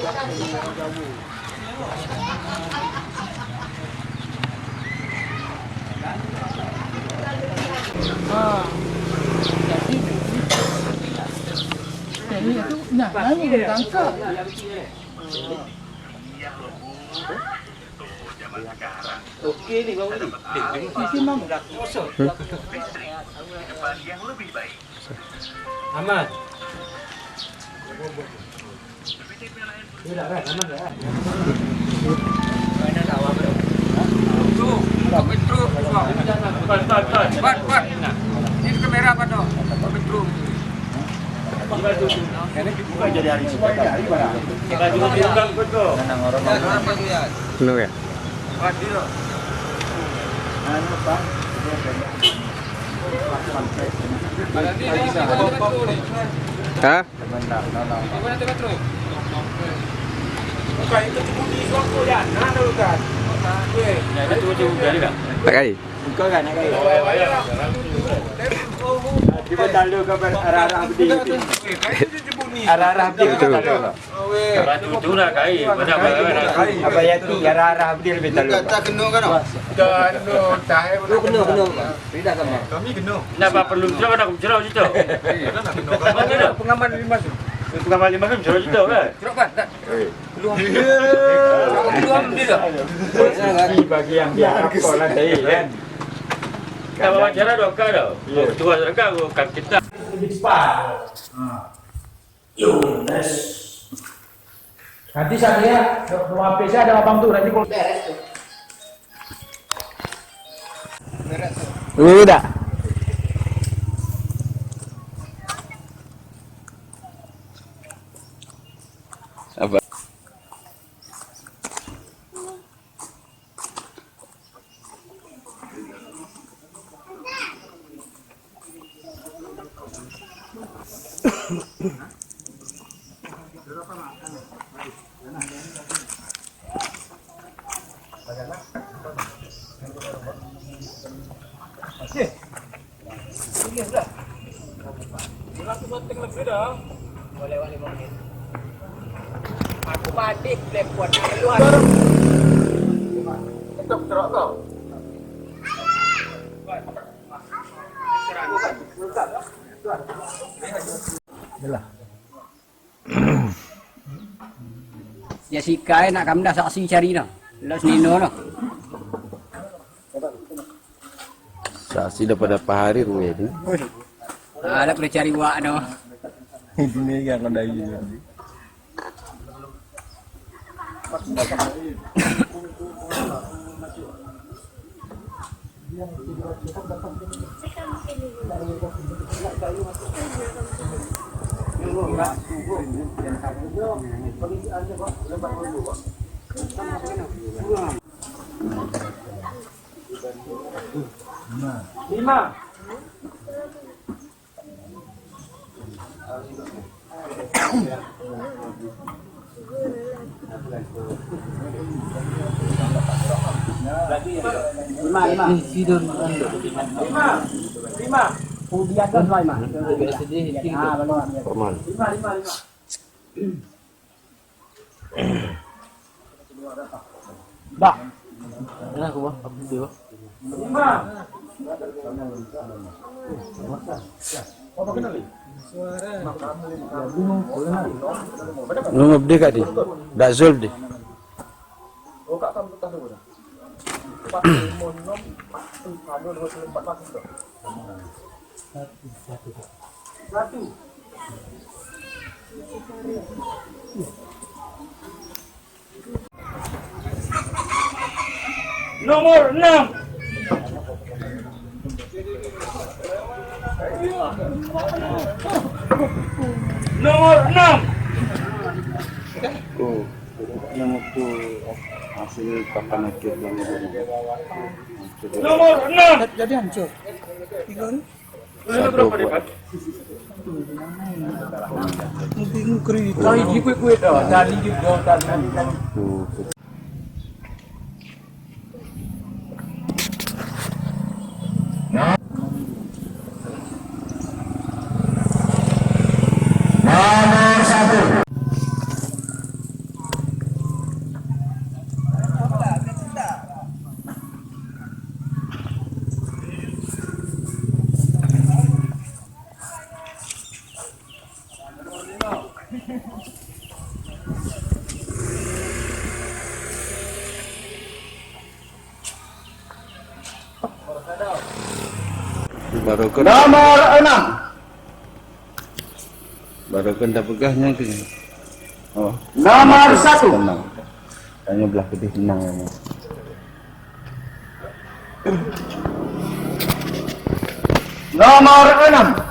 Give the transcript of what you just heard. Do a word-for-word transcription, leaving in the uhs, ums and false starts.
Aman. Ini kamera apa tu? Ini bukan jadi hari suka. Tenang, orang. Penuh ya? Hah? Pakai. Cuba talu ka arah-arah budi. Arah-arah budi. Betul. Arah tutu lah kai. Abah Yati, arah-arah budi lebih talu. Kena, kena. Kami kena. Nak perlu cerah, nak cerah situ. Pengaman lima tu. Pengaman lima tu cerah situ kan? Cerah kan? Belum. Belum dia dah. Bagi yang dia apa lah tadi kan? Kalau wawancara dua kali dah. Ketua sedekah bukan kita. Lebih cepat. Ha. Yo, nice. Nanti saya lihat, doa P C ada abang tu, nanti kalau beres tu. Beres tu. Udah. Apa? Aku mandi telepon. Ketok terok kau. Jessica, eh, nak kamu dah saksi cari no. Los Nino no. Saksi daripada Pak Hari, Ruedi. Ah, dah perlu cari wak no. Ini yang ada ini. Lima. Lima, lima. Lima. Lima. Lima. Lima, lima, lima. Dah. Nah, aku, Bang. Aku dia, Bang. Belum update kadi. Dak Zul deh. Nomor enam. Nomor enam. Oh, yang waktu hasil papan akhir yang nomor enam. Jadi hancur. Tiga ni? Satu buah. Bingung kerita. Tadi juga, tadi. Nomor satu. Baru kan Nomor enam. Baru kan dah pegahnyo tu. Oh. Nomor satu. Tenang. Tanyo belah putih tenang. Nomor enam.